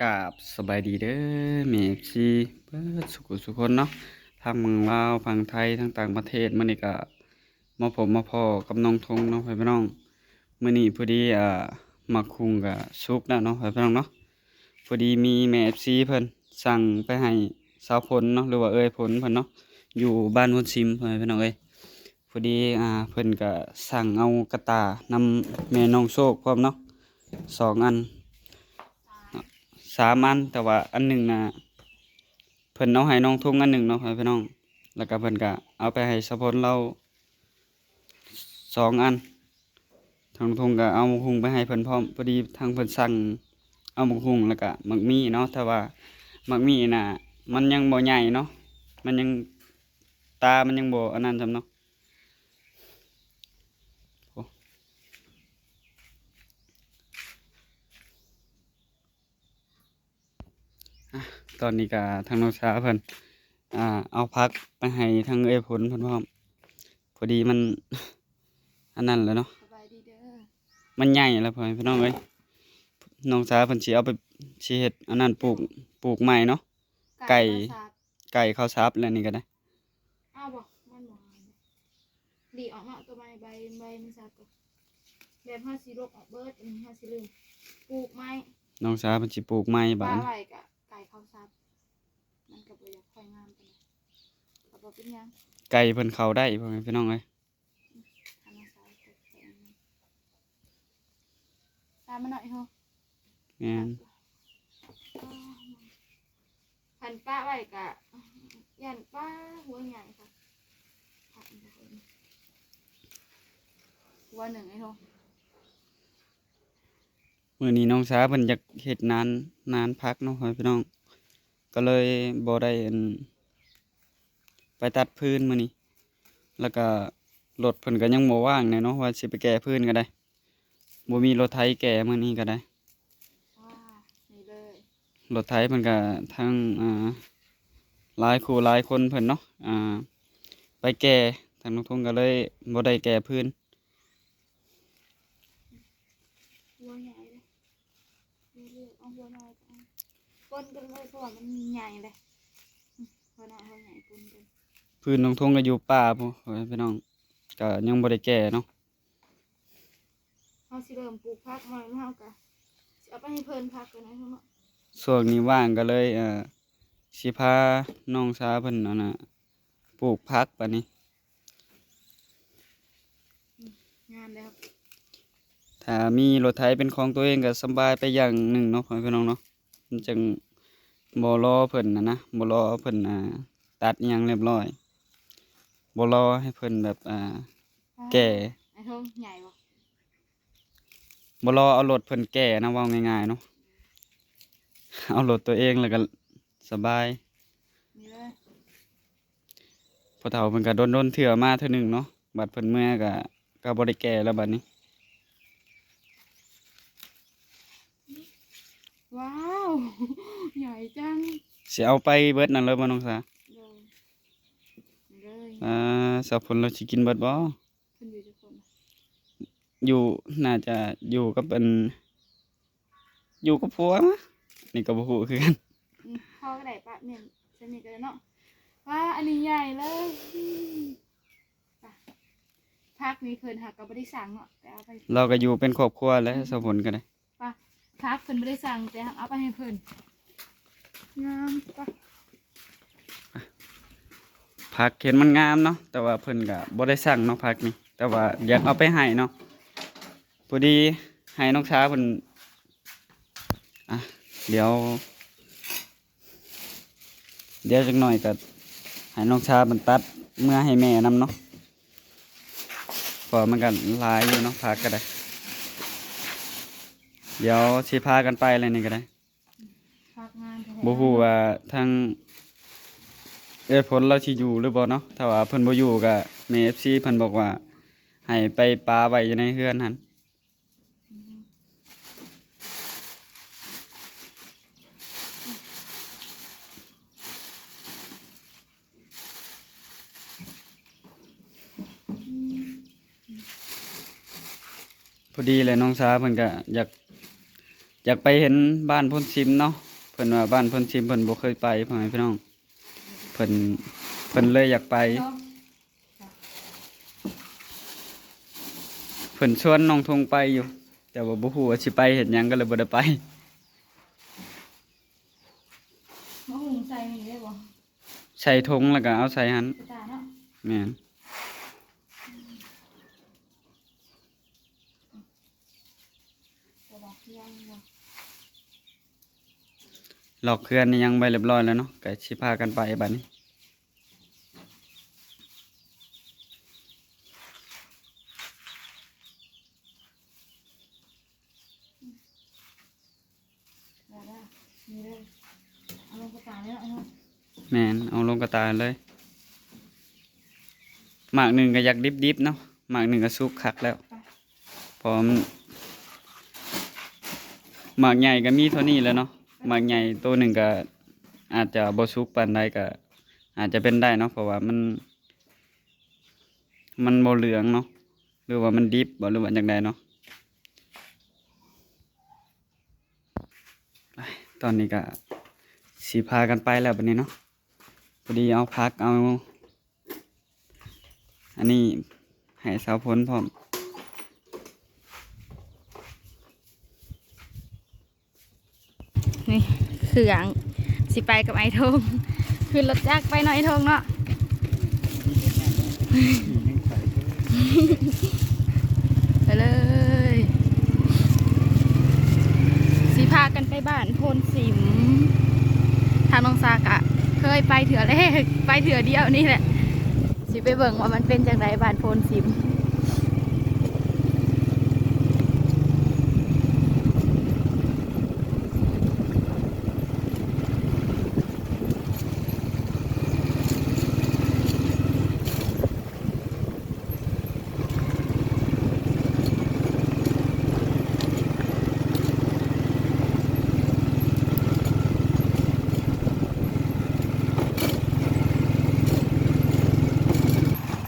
ກາບສະບາຍດີເດີແມ່ເອັຟຊີເບິດສຸຂູສຸຄົນເນາະ ທັງຝັ່ງລາວ ຝັ່ງໄທ ທັງຕ່າງປະເທດ. ມື້ນີ້ກະມາພົບມາພໍ້ກັບນ້ອງທົງເນາະພໍ່ແມ່ພີ່ນ້ອງ. ມື້ນີ້ພໍດີ ອ່າ ໝາກຫຸ່ງກະສຸກແລ້ວເນາະພໍ່ແມ່ພີ່ນ້ອງເນາະ. ພໍດີມີແມ່ເອັຟຊີເພິ່ນສັ່ງໄປໃຫ້ສາວຝົນເນາະ ຫຼືວ່າເອື້ອຍຝົນເພິ່ນເນາະ ຢູ່ບ້ານໂພນຊິມ ພໍ່ແມ່ພີ່ນ້ອງເອີຍ. ພໍດີ ອ່າ ເພິ່ນກະສັ່ງເອົາກະຕ່ານຳແມ່ນ້ອງໂຊກພ້ອມເນາະ ສອງອັນ ສາມອັນ ແຕ່ວ່າອັນໜຶ່ງນະ ເພິ່ນເອົາໃຫ້ນ້ອງທຸງອັນໜຶ່ງເນາະ ພໍ່ແມ່ພີ່ນ້ອງ. ແລ້ວກະເພິ່ນກະເອົາໄປໃຫ້ສາວຝົນລາວສອງອັນ. ທາງລຸງທົງກໍເອົາໝາກຫຸ່ງໄປໃຫ້ເພິ່ນພ້ອມ. ພໍດີທາງເພິ່ນສັ່ງເອົາໝາກຫຸ່ງ ແລ້ວກະໝາກມີ້ເນາະ. ແຕ່ວ່າໝາກມີ້ນະ ມັນຍັງບໍ່ໃຫຍ່ເນາະ ມັນຍັງ ຕາມັນຍັງບໍ່ອັນນັ້ນຊ່ຳເນາະ. ໂອ້ ອ່ະ ຕອນນີ້ກະທາງນ້ອງສາເພິ່ນ ອ່າ ເອົາຜັກໄປໃຫ້ທາງເອື້ອຍຝົນເພິ່ນພ້ອມ. ພໍດີມັນອັນນັ້ນແຫຼະເນາະ ສະບາຍດີເດີ ມັນໃຫຍ່ແລ້ວ ພໍ່ແມ່ພີ່ນ້ອງເອີຍ. ນ້ອງສາເພິ່ນຊິເອົາໄປ ຊິເຮັດອັນນັ້ນ ປູກ ປູກໃໝ່ເນາະ ໄກ່ ໄກ່ເຂົ້າສັບ ໄກ່ເຂົ້າສັບແລ້ວນີ້ກໍໄດ້. ເອົາບໍ່ ມັນບໍ່ງາມເດ ຫຼີກອອກເນາະ ຕົວໃໝ່ ໃບ ໃບມັນສັບກໍ ແບບເຮົາຊິລົກອອກເບິດ ອັນນີ້ເຮົາຊິເລີ່ມປູກໃໝ່. ນ້ອງສາເພິ່ນຊິປູກໃໝ່ບາດນີ້ ປະໄວ້ກະໄກ່ເຂົ້າສັບ ມັນກໍບໍ່ຢາກຄ່ອຍງາມປານໃດ ກໍບໍ່ເປັນຫຍັງ ໄກ່ເພິ່ນເຂົ້າໄດ້ ພໍ່ແມ່ພີ່ນ້ອງເອີຍ. ທຳມະຊາດ ຕາມມາໜ້ອຍເຮົາ ແມ່ນ ຄັນປະໄວ້ກະຢ້ານປະຫົວໃຫຍ່ຄ່ະ ຫົວໜຶ່ງໄອ້ໂທ. ມື້ນີ້ນ້ອງສາເພິ່ນຢາກເຮັດນານ ນານຜັກເນາະ ພໍ່ແມ່ພີ່ນ້ອງ ກໍເລີຍບໍ່ໄດ້ ອັນ ໄປຕັດຟືນມື້ນີ້. ແລ້ວກະລົດເພິ່ນກໍຍັງບໍ່ວ່າງແນ່ເນາະ ວ່າຊິໄປແກ່ຟືນກໍໄດ້ ບໍ່ມີລົດໄຖແກ່ມື້ນີ້ກໍໄດ້. ອ່າ ນີ້ເລີຍ ລົດໄຖເພິ່ນກໍທັງ ອ່າ ຫຼາຍຄູ່ຫຼາຍຄົນເພິ່ນເນາະ ອ່າ ໄປແກ່ ທາງລຸງທົງກໍເລີຍບໍ່ໄດ້ແກ່ຟືນ. ຫົວໃຫຍ່ເດ້ ເລືອກເອົາຫົວນ້ອຍ ປົນກັນເລີຍ ເພາະວ່າມັນໃຫຍ່ເດ້ ຫົວນ້ອຍຫົວໃຫຍ່ປົນກັນ. ຟືນລຸງທົງກໍຢູ່ປ່າພຸ້ນ ພີ່ນ້ອງ ກໍຍັງບໍ່ໄດ້ແກ່ເນາະ. ເຮົາຊິເລີ່ມປູກຜັກໃໝ່ ແລ້ວເຮົາກໍຊິເອົາໄປໃຫ້ເພິ່ນຜັກກ່ອນນະເນາະ. ຊ່ວງນີ້ວ່າງກໍເລີຍ ເອີ ຊິພານ້ອງສາເພິ່ນ ອັນນ່າ ປູກຜັກບາດນີ້. ອືມ ງາມເດ້. ຖ້າມີລົດໄຖເປັນຂອງຕົວເອງກໍສະບາຍໄປຢ່າງໜຶ່ງເນາະ ພໍ່ແມ່ພີ່ນ້ອງເນາະ. ມັນຈັ່ງບໍ່ລໍເພິ່ນນະນະ ບໍ່ລໍເພິ່ນ ອ່າ ຕັດອີ່ຫຍັງຮຽບຮ້ອຍ ບໍ່ລໍໃຫ້ເພິ່ນແບບ ອ່າ ອ່າ ແກ່ ໄອ້ໂທງໃຫຍ່ບໍ່? ບໍ່ລໍເອົາລົດເພິ່ນແກ່ນະ ເວົ້າງ່າຍໆເນາະ ເອົາລົດຕົວເອງແລ້ວກໍສະບາຍ. ນີ້ເລີຍ ພໍ່ເຖົ້າເພິ່ນກໍດົນໆເທື່ອມາເທື່ອໜຶ່ງເນາະ ບັດເພິ່ນເມືອກໍ ກໍບໍ່ໄດ້ແກ່ແລ້ວບັດນີ້. ວ້າວ ໃຫຍ່ຈັງ ຊິເອົາໄປເບິດນັ້ນເລີຍບໍ່ນ້ອງສາ? ໂດຍ ເລີຍ. ອ່າ ສາວຝົນລາວຊິກິນເບິດບໍ່? ເພິ່ນຢູ່ຈັກຄົນ? ຢູ່ ໜ້າຈະຢູ່ກັບອັນ ຢູ່ກັບຜົວມະ ນີ້ກໍບໍ່ຮູ້ຄືກັນ. ອືມ ພໍກໍໄດ້ປະ ແມ່ນ ສ່ຳນີ້ກໍໄດ້ເນາະ. ວ້າ ອັນນີ້ໃຫຍ່ເລີຍ. ອືມ ໄປ ຜັກນີ້ເພິ່ນຫາກກໍບໍ່ໄດ້ສັ່ງເນາະ ແຕ່ເອົາໄປ ລາວກໍຢູ່ເປັນຄອບຄົວແຫຼະ ອືມ ສາວຝົນກໍໄດ້. ໄປ ຜັກເພິ່ນບໍ່ໄດ້ສັ່ງ ແຕ່ເອົາໄປໃຫ້ເພິ່ນ ງາມ. ໄປ ຜັກເຫັນມັນງາມເນາະ ແຕ່ວ່າເພິ່ນກໍບໍ່ໄດ້ສັ່ງເນາະ ຜັກນີ້ ແຕ່ວ່າຢາກເອົາໄປໃຫ້ເນາະ. ພໍດີໃຫ້ນ້ອງສາເພິ່ນ ອ່ະ ດຽວ ດຽວຈັກໜ້ອຍກໍໃຫ້ນ້ອງສາເພິ່ນຕັດເມືອໃຫ້ແມ່ນຳເນາະ ເພາະວ່າມັນກໍຫຼາຍຢູ່ເນາະ ຜັກກໍໄດ້. ດຽວຊິພາກັນໄປແລ້ວນີ້ກໍໄດ້. ພັກງານແທ້ໆ ບໍ່ຮູ້ວ່າທາງເອື້ອຍຝົນລາວຊິຢູ່ຫຼືບໍ່ເນາະ. ຖ້າວ່າເພິ່ນບໍ່ຢູ່ກໍ ແມ່ເອັຟຊີເພິ່ນບອກວ່າໃຫ້ໄປປະໄວ້ຢູ່ໃນເຮືອນຫັ້ນ. ພໍດີແຫຼະ ນ້ອງສາເພິ່ນກະຢາກ ຢາກໄປເຫັນບ້ານໂພນຊິມເນາະ ເພິ່ນວ່າບ້ານໂພນຊິມເພິ່ນບໍ່ເຄີຍໄປ ພໍ່ແມ່ພີ່ນ້ອງ ເພິ່ນ ເພິ່ນເລີຍຢາກໄປ. ເພິ່ນຊວນນ້ອງທົງໄປຢູ່ ແຕ່ວ່າບໍ່ຮູ້ວ່າຊິໄປເຮັດຫຍັງ ກໍເລີຍບໍ່ໄດ້ໄປ. ມາຫຸ່ງໃສ່ນີ້ໄດ້ບໍ່? ໃສ່ຖົງແລ້ວກໍເອົາໃສ່ຫັ້ນ. ຕາເນາະ. ແມ່ນ. ລັອກເຮືອນນີ້ຍັງບໍ່ຮຽບຮ້ອຍແລ້ວເນາະ ກໍຊິພາກັນໄປບາດນີ້. ແມ່ນ ເອົາລົງກະຕ່າເລີຍ. ໝາກໜຶ່ງກໍຢາກດິບໆເນາະ ໝາກໜຶ່ງກໍສຸກຄັກແລ້ວ ເພາະວ່າມັນ ໝາກໃຫຍ່ກໍມີເທົ່ານີ້ແຫຼະເນາະ. ໝາກໃຫຍ່ໂຕໜຶ່ງກໍອາດຈະບໍ່ສຸກປານໃດ ກໍອາດຈະເປັນໄດ້ເນາະ ເພາະວ່າມັນ ມັນບໍ່ເຫຼືອງເນາະ ຫຼືວ່າມັນດິບບໍ ຫຼືວ່າຈັ່ງໃດເນາະ. ຕອນນີ້ກໍຊິພາກັນໄປແລ້ວບັດນີ້ເນາະ. ພໍດີເອົາຜັກ ເອົາອັນນີ້ໃຫ້ສາວຝົນພ້ອມ. ນີ້ເຄື່ອງ ຊິໄປກັບອ້າຍທົງ ຂຶ້ນລົດຈັກໄປເນາະ ອ້າຍທົງເນາະ. ໄປເລີຍ ຊິພາກັນໄປບ້ານໂພນຊິມ. ທາງນ້ອງສາກະເຄີຍໄປເທື່ອແລກ ໄປເທື່ອດຽວນີ້ແຫຼະ. ຊິໄປເບິ່ງວ່າມັນເປັນຈັ່ງໃດບ້ານໂພນຊິມ.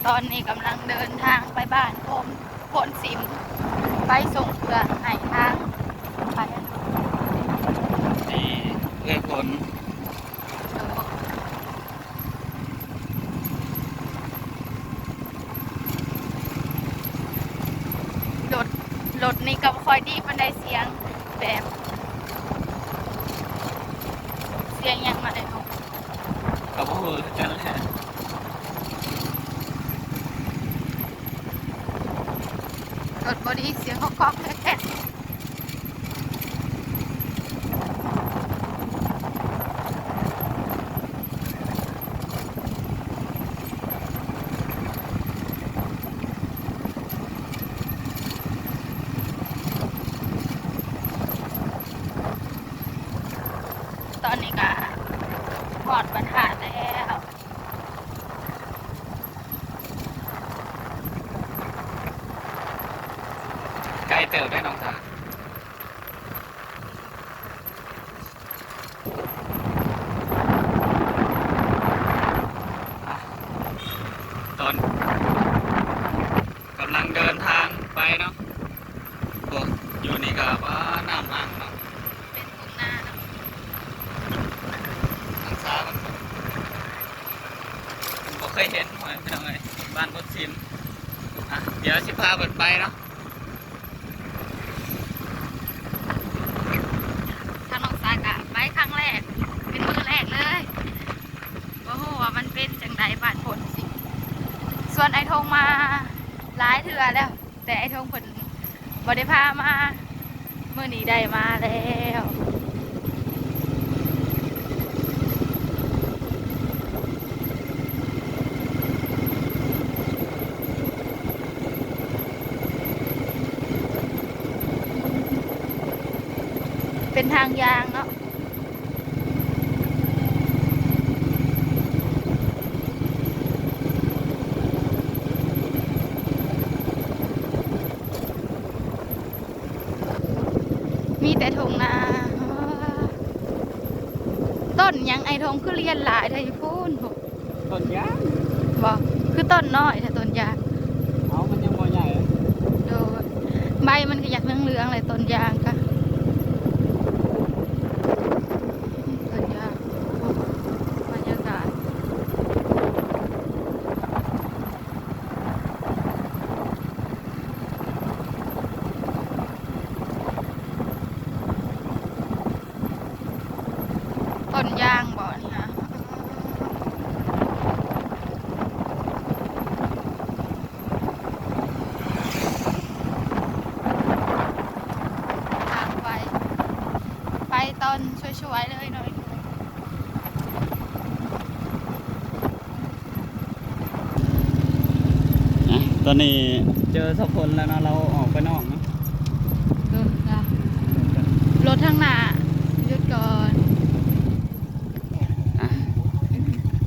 ຕອນນີ້ກຳລັງເດີນທາງໄປບ້ານໂພນ ໂພນຊິມ ໄປສົ່ງເຄື່ອງໃຫ້ທາງ ໄປ ນີ້ເອື້ອຍຝົນ. ລົດ ລົດນີ້ກໍບໍ່ຄ່ອຍດີປານໃດ ສຽງແບບ ສຽງຫຍັງມາແລ້ວ ກໍບໍ່ຮູ້ຄືກັນແຫຼະ. ລົດບໍ່ດີ ສຽງກອກໆແກກໆ. ຕອນນີ້ກໍຮອດບັນທາດແລ້ວ. ໄກເຕີບເດ້ນ້ອງສາ. ອ່ະ ຕອນ ກຳລັງເດີນທາງໄປເນາະ. ໂອ້ ຢູ່ນີ້ກໍ ວ້າ ນ້ຳອັ່ງເນາະ ເປັນທົ່ງນາເນາະ. ທາງຊ້າຍມັນບໍ່ເຄີຍເຫັນ ໂອ້ຍ ພີ່ນ້ອງເອີຍ ບ້ານໂພນຊິມ. ອ່ະ ດຽວຊິພາເພິ່ນໄປເນາະ. ທາງນ້ອງສາກະໄປຄັ້ງແລກ ເປັນມື້ແລກເລີຍ ບໍ່ຮູ້ວ່າມັນເປັນຈັ່ງໃດບ້ານໂພນຊິມ. ຊວນອ້າຍທົງມາຫຼາຍເທື່ອແລ້ວ ແຕ່ອ້າຍທົງເພິ່ນບໍ່ໄດ້ພາມາ ມື້ນີ້ໄດ້ມາແລ້ວ. ເປັນທາງຍ່າງເນາະ. ມີແຕ່ທົ່ງນາ. ຕົ້ນຫຍັງອ້າຍທົງ ຄືລຽນຫຼາຍແທ້ຢູ່ພຸ້ນ? ຕົ້ນຢາງ ບໍ່ ຄືຕົ້ນນ້ອຍແທ້ຕົ້ນຢາງ. ເອົາ ມັນຍັງບໍ່ໃຫຍ່. ໂດຍ ໃບມັນກໍຢາກເຫຼືອງໆແຫຼະ ຕົ້ນຢາງກະ. ຢ່າງບໍ່ນີ້ນະ? ທາງໄປ ໄປຕອນສວຍໆເລີຍເນາະ. ອ່ະ ຕອນນີ້ເຈີສາວຝົນແລ້ວເນາະ ລາວອອກໄປນອກເນາະ. ລົດທາງໜ້າຢຸດກ່ອນ. ອ່ະ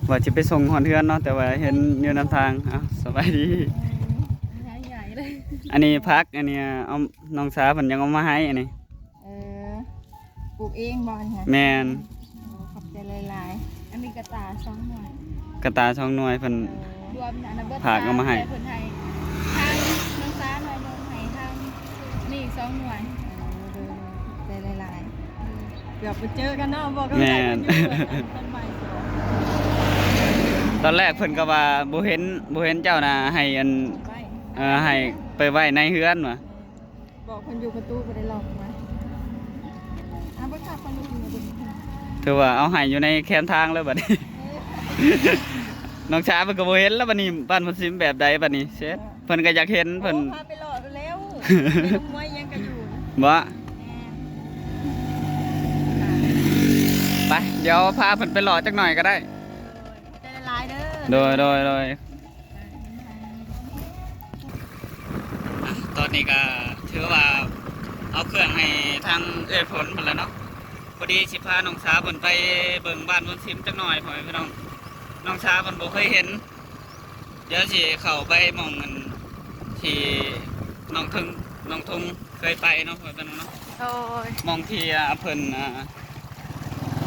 ວ່າຊິໄປສົ່ງຮອດເຮືອນເນາະ ແຕ່ວ່າເຫັນຢູ່ນຳທາງ. ເອົ້າ ສະບາຍດີ. ເອີ ໃຫຍ່ເລີຍ. ອັນນີ້ຜັກ ອັນນີ້ເອົາ ນ້ອງສາເພິ່ນຍັງເອົາມາໃຫ້ອັນນີ້. ເອີ ປູກເອງບໍ່ອັນນີ້? ແມ່ນ. ໂອ້ ຂອບໃຈຫຼາຍໆ. ອັນນີ້ກະຕ່າສອງໜ່ວຍ. ກະຕ່າສອງໜ່ວຍເພິ່ນ ເອີ ລວມອັນນັ້ນເບິດ ຝາກເອົາມາໃຫ້ ເພິ່ນໃຫ້ທາງນ້ອງສາໜ່ວຍໜຶ່ງ ໃຫ້ທາງນີ້ສອງໜ່ວຍ. ເອີ ຂອບໃຈຫຼາຍໆ. ເອີ ເກືອບບໍ່ເຈີກັນເນາະ ບອກກັນ. ແມ່ນ. ຕອນແລກເພິ່ນກໍວ່າບໍ່ເຫັນ ບໍ່ເຫັນເຈົ້ານະ ໃຫ້ອັນ ເອີ ໃຫ້ໄປໄວ້ໃນເຮືອນວ່າ. ບອກເພິ່ນຢູ່ປະຕູບໍ່ໄດ້ລັອກມາ. ເອົາໄປຝາກເພິ່ນຢູ່ ຖືວ່າເອົາໃຫ້ຢູ່ໃນແຄມທາງແລ້ວບັດນີ້. ເອີ ນ້ອງສາເພິ່ນກໍບໍ່ເຫັນແລ້ວບັດນີ້ ບ້ານໂພນຊິມແບບໃດບັດນີ້. ເຊັດ ເອີ ເພິ່ນກໍຢາກເຫັນເພິ່ນ. ໂອ້ ພາໄປເລາະແລ້ວ ໄປນຳມວຍຫຍັງກໍຢູ່. ບໍ່? ແມ່ນ. ໄປ ດຽວພາເພິ່ນໄປເລາະຈັກໜ່ອຍກໍໄດ້. ໂດຍ ຂອບໃຈຫຼາຍໆເດີ. ໂດຍ ໂດຍ ໂດຍ. ອ່ະ ຕອນນີ້ກໍຖືວ່າເອົາເຄື່ອງໃຫ້ທາງເອື້ອຍຝົນພຸ້ນແຫຼະເນາະ. ພໍດີຊິພານ້ອງສາເພິ່ນໄປເບິ່ງບ້ານໂພນຊິມຈັກໜ່ອຍ ພໍ່ແມ່ພີ່ນ້ອງ. ນ້ອງສາເພິ່ນບໍ່ເຄີຍເຫັນ. ດຽວຊິເຂົ້າໄປໝ່ອງອັນທີ່ນ້ອງເທິງ ນ້ອງທົງເຄີຍໄປເນາະ ພໍ່ແມ່ພີ່ນ້ອງເນາະ. ໂດຍ. ໝ່ອງທີ່ ອ່າ ເພິ່ນ ອ່າ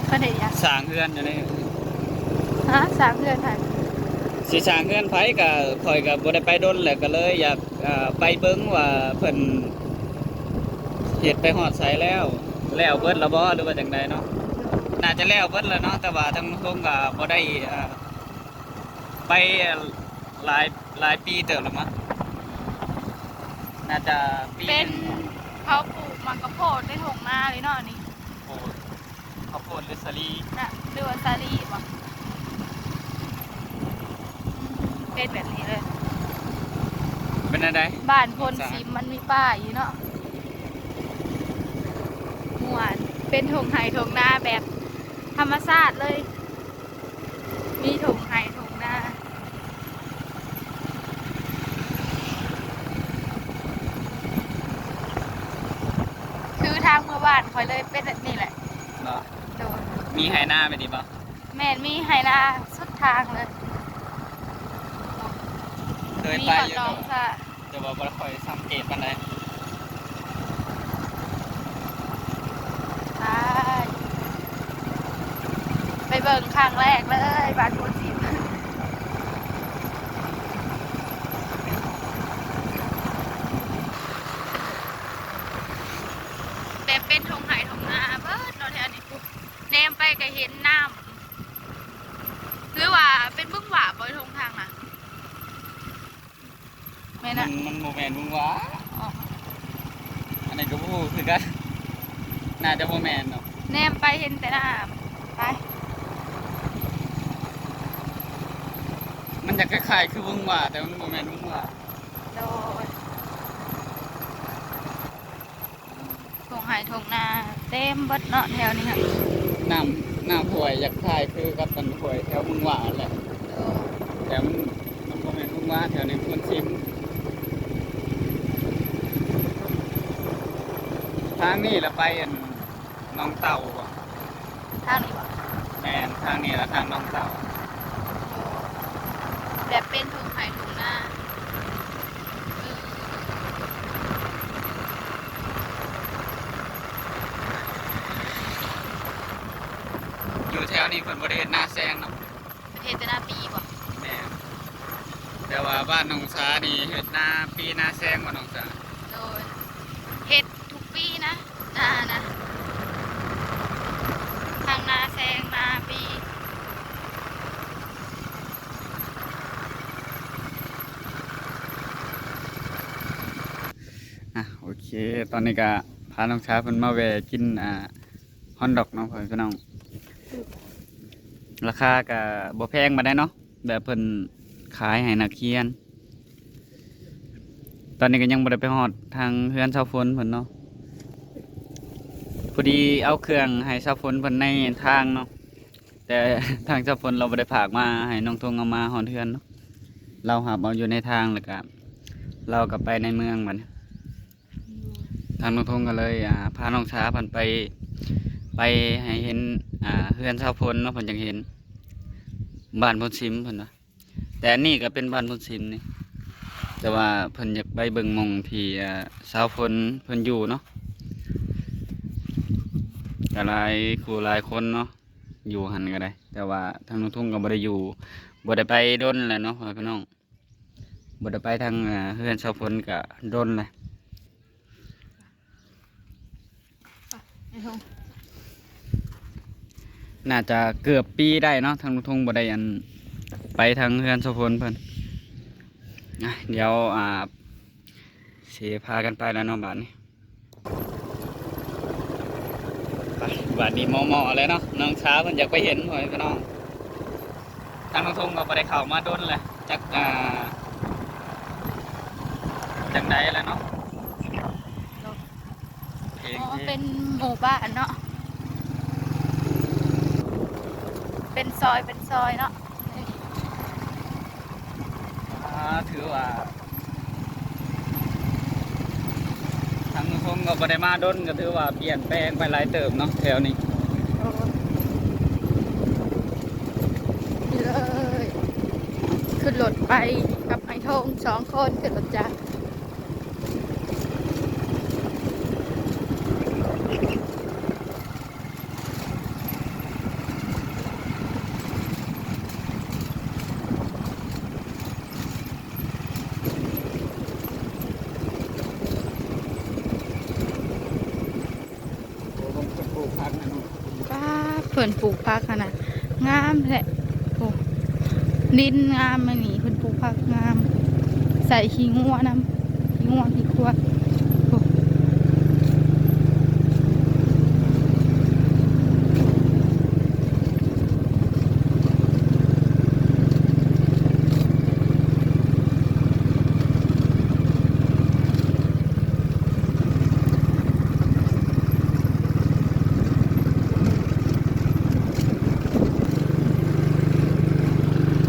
ເພິ່ນເຮັດຫຍັງ? ສ້າງເຮືອນຢູ່ນີ້. ຮະ? ສ້າງເຮືອນໃຜ? ຊິສ້າງເຮືອນໃຜ ກະຂ້ອຍກະບໍ່ໄດ້ໄປດົນແຫຼະ ກະເລີຍຢາກ ເອີ ໄປເບິ່ງວ່າເພິ່ນເຮັດໄປຮອດໃສແລ້ວ ແລ້ວເບິດແລ້ວບໍ່ ຫຼືວ່າຈັ່ງໃດເນາະ? ໜ້າຈະແລ້ວເບິດແລ້ວເນາະ ແຕ່ວ່າທາງລຸງກະບໍ່ໄດ້ ເອີ ໄປຫຼາຍ ຫຼາຍປີເຕີບແລ້ວມັ້ງ ໜ້າຈະປີ ເປັນ ໜຶ່ງ. ເຂົາປູກໝາກກະໂພດໃນທົ່ງນາເລີຍເນາະນີ້. ໂອ້ ເຂົ້າໂພດຫຼືສາລີນະ ຫຼືວ່າສາລີບໍ? ເປັນແບບນີ້ເລີຍ. ເປັນແນວໃດ? ບ້ານໂພນຊິມມັນມີປ່າຢູ່ເນາະ. ມ່ວນ ເປັນທົ່ງໄຮ່ທົ່ງນາແບບທຳມະຊາດເລີຍ. ມີທົ່ງໄຮ່ທົ່ງນາ ຄືທາງເມືອບ້ານຂ້ອຍເລີຍເປັນແບບນີ້ແຫຼະ. ເນາະ. ໂດຍ. ມີໄຮ່ນາແບບນີ້ບໍ່? ແມ່ນ ມີໄຮ່ນາສຸດທາງເລີຍ. ເຄີຍໄປຢູ່ ມີຮອດໜອງສະ ແຕ່ວ່າບໍ່ຄ່ອຍສັງເກດປານໃດ. ໄປ ໄປເບິ່ງຄັ້ງແລກເລີຍ ບ້ານໂພນຊິມ ແບບເປັນທົ່ງໄຮ່ທົ່ງນາເບິດເນາະແຖວນີ້. ແນມໄປກໍເຫັນນ້ຳ ຫຼືວ່າເປັນບຶງຫວ້າບໍ່ ທົ່ງທາງນະ? ແມ່ນ ມັນ ນະ ມັນບໍ່ແມ່ນບຶງຫວ້າ. ອໍ ອັນນີ້ກໍບໍ່ຮູ້ຄືກັນ ໜ້າຈະບໍ່ແມ່ນດອກ. ແນມໄປເຫັນແຕ່ນ້ຳ. ໄປ ມັນຈະຄ້າຍໆຄືບຶງຫວ້າ ແຕ່ມັນບໍ່ແມ່ນບຶງຫວ້າ. ໂດຍ. ທົ່ງໄຮ່ທົ່ງນາເຕັມເບິດເນາະແຖວນີ້ຫັ້ນ. ນ້ຳ ນ້ຳຫ້ວຍຢາກຄ້າຍຄືກັບອັນຫ້ວຍແຖວເມືອງຫວ້າຫັ້ນແຫຼະ. ໂດຍ. ແຕ່ມັນ ມັນບໍ່ແມ່ນເມືອງຫວ້າ ແຖວນີ້ໂພນຊິມ. ທາງນີ້ລະໄປອັນໜອງເຕົ່າບໍ? ທາງນີ້ບໍ? ແມ່ນ ທາງນີ້ລະທາງໜອງເຕົ່າ. ແບບເປັນທົ່ງໄຮ່ທົ່ງນາ. ຢູ່ແຖວນີ້ເພິ່ນບໍ່ໄດ້ເຮັດນາແຊງເນາະ? ເພິ່ນເຮັດແຕ່ນາປີບໍ? ແມ່ນ. ແຕ່ວ່າບ້ານໜອງສານີ້ເຮັດນາປີນາແຊງບໍ່ ໜອງສາ? ໂດຍ. ເຮັດທຸກປີນະ ນານະ ທັງນາແຊງນາປີ. ອ່ະ ໂອເຄ ຕອນນີ້ກະພານ້ອງຊາເພິ່ນມາແວ່ກິນ ອ່າ ຮອດດັອກເນາະ ພໍ່ແມ່ພີ່ນ້ອງ. ລາຄາກະບໍ່ແພງປານໃດເນາະ ແບບເພິ່ນຂາຍໃຫ້ນັກຮຽນ. ຕອນນີ້ກໍຍັງບໍ່ໄດ້ໄປຮອດທາງເຮືອນຊາວຝົນເພິ່ນເນາະ ພໍດີເອົາເຄື່ອງໃຫ້ຊາວຝົນເພິ່ນໃນທາງເນາະ ແຕ່ທາງຊາວຝົນລາວບໍ່ໄດ້ຝາກມາໃຫ້ນ້ອງທົງເອົາມາຮອດເຮືອນເນາະ ລາວຮັບເອົາຢູ່ໃນທາງ ແລ້ວກະລາວກໍໄປໃນເມືອງບັດນີ້. ທາງນ້ອງທົງກໍເລີຍ ອ່າ ພານ້ອງສາເພິ່ນໄປ ໄປໃຫ້ເຫັນ ອ່າ ເຮືອນຊາວຝົນເນາະ ເພິ່ນຢາກເຫັນບ້ານໂພນຊິມເພິ່ນວ່າ ແຕ່ອັນນີ້ກໍເປັນບ້ານໂພນຊິມນີ້ ແຕ່ວ່າເພິ່ນຢາກໄປເບິ່ງໝ່ອງທີ່ ອ່າ ຊາວຝົນເພິ່ນຢູ່ເນາະ ກໍຫຼາຍຄູ່ຫຼາຍຄົນເນາະ ຢູ່ຫັ້ນກໍໄດ້ ແຕ່ວ່າທາງນ້ອງທົງກໍບໍ່ໄດ້ຢູ່ ບໍ່ໄດ້ໄປດົນແລ້ວເນາະ ພໍ່ແມ່ພີ່ນ້ອງ. ບໍ່ໄດ້ໄປທາງ ເອີ ເຮືອນຊາວຝົນກະດົນແລ້ວ ໜ້າຈະເກືອບປີໄດ້ເນາະ ທາງລຸງທົງບໍ່ໄດ້ອັນ ໄປທາງເຮືອນຊາວຝົນເພິ່ນ. ອ່ະ ດຽວ ອ່າ ຊິພາກັນໄປແລ້ວເນາະບາດນີ້. ໄປ ບາດນີ້ເໝາະໆແລ້ວເນາະ ນ້ອງສາວເພິ່ນຢາກໄປເຫັນ ພໍ່ແມ່ພີ່ນ້ອງ. ທາງນ້ອງທົງກໍບໍ່ໄດ້ເຂົ້າມາດົນແລ້ວ ຈັກ ອ່າ ຈັ່ງໃດແລ້ວເນາະ. ເພງ ອໍ ເພງ ເປັນໝູ່ບ້ານເນາະ ເປັນຊອຍ ເປັນຊອຍເນາະ. ອ່າ ຖືວ່າ ທາງລຸງທົງກໍບໍ່ໄດ້ມາດົນ ກໍຖືວ່າປ່ຽນແປງໄປຫຼາຍເຕີບເນາະແຖວນີ້. ໂອ້ ນີ້ເລີຍ ຂຶ້ນລົດໄປກັບອ້າຍທົງສອງຄົນ ຂຶ້ນລົດຈັກ. ໂອ້ ເພິ່ນປູກຜັກນະເນາະ. ປ້າ ເພິ່ນປູກຜັກຫັ້ນນະ ງາມແທ້. ໂອ້ ດິນງາມອັນນີ້ ເພິ່ນປູກຜັກງາມ ໃສ່ຂີ້ງົວນຳ ຂີ້ງົວຂີ້ຄວາຍ. ໂອ້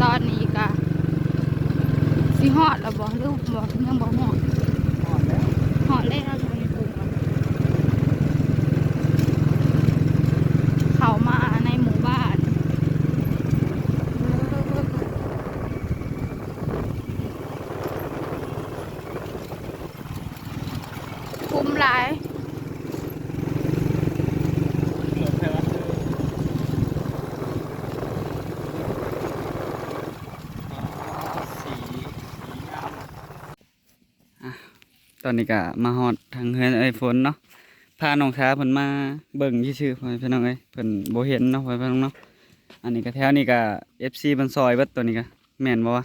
ຕອນນີ້ກະຊິຮອດແລ້ວບໍ່ ຫຼືບໍ່ ຍັງບໍ່ຮອດ? ຮອດແລ້ວ ຮອດແລ້ວ. ເຂົ້າມາໃນໝູ່ບ້ານ ຄຸ້ມຫຼາຍ. ອ່ະ ຕອນນີ້ກະມາຮອດທາງເຮືອນເອື້ອຍຝົນເນາະ ພານ້ອງສາເພິ່ນມາເບິ່ງຊື່ໆ ພໍ່ແມ່ພີ່ນ້ອງເອີຍ ເພິ່ນບໍ່ເຫັນເນາະ ພໍ່ແມ່ພີ່ນ້ອງເນາະ. ອັນນີ້ກະແຖວນີ້ກະ ເອັຟຊີ ເພິ່ນຊອຍເບິດ ໂຕນີ້ກະແມ່ນບໍ່ວະ?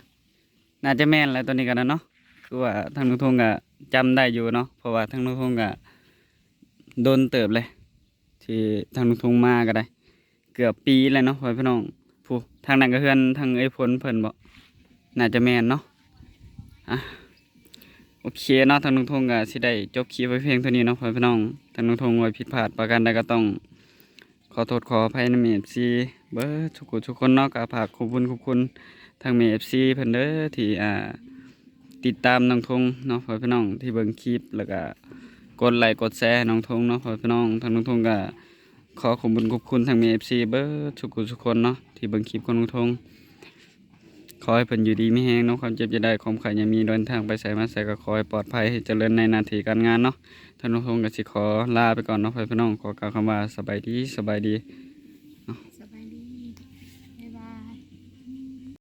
ໜ້າຈະແມ່ນແຫຼະ ໂຕນີ້ກະເນາະ ຄືວ່າທາງລຸງທົງກະຈຳໄດ້ຢູ່ເນາະ ເພາະວ່າທາງລຸງທົງກະດົນເຕີບແລ້ວ ທີ່ທາງລຸງທົງມາກໍໄດ້ ເກືອບປີແລ້ວເນາະ ພໍ່ແມ່ພີ່ນ້ອງ. ຜູ້ ທາງນັ້ນກໍເຮືອນທາງເອື້ອຍຝົນເພິ່ນບໍ? ໜ້າຈະແມ່ນເນາະ. ອ່ະ ໂອເຄເນາະ ທາງລຸງທົງກໍຊິໄດ້ຈົບຄລິບໄວ້ພຽງເທົ່ານີ້ເນາະ ພໍ່ແມ່ພີ່ນ້ອງ. ທາງລຸງທົງວ່າຜິດພາດປະການໃດກໍຕ້ອງ ຂໍໂທດຂໍອະໄພນຳ ເອັຟຊີ ເບິດທຸກຜູ້ທຸກຄົນເນາະ. ກໍຝາກຂອບຄຸນຂອບຄຸນທາງແມ່ ເອັຟຊີ ເພິ່ນເດີ ທີ່ ອ່າ ຕິດຕາມນ້ອງທົງເນາະ ພໍ່ແມ່ພີ່ນ້ອງ ທີ່ເບິ່ງຄລິບ ແລ້ວກໍກົດໄລກົດແຊໃຫ້ນ້ອງທົງເນາະ ພໍ່ແມ່ພີ່ນ້ອງ. ທາງນ້ອງທົງກໍຂໍຂອບບຸນຂອບຄຸນທາງແມ່ ເອັຟຊີ ເບິດທຸກຜູ້ທຸກຄົນເນາະ ທີ່ເບິ່ງຄລິບຂອງນ້ອງທົງ. ຂໍໃຫ້ເພິ່ນຢູ່ດີມີແຮງເນາະ ຄວາມເຈັບຢ່າໄດ້ ຄວາມໄຂ້ຢ່າມີ ເດີນທາງໄປໃສມາໃສກໍຂໍໃຫ້ປອດໄພ ໃຫ້ຈະເລີນໃນໜ້າທີ່ການງານເນາະ. ທາງນ້ອງທົງກໍຊິຂໍລາໄປກ່ອນເນາະ ພໍ່ແມ່ພີ່ນ້ອງ. ຂໍກ່າວຄຳວ່າສະບາຍດີ ສະບາຍດີ.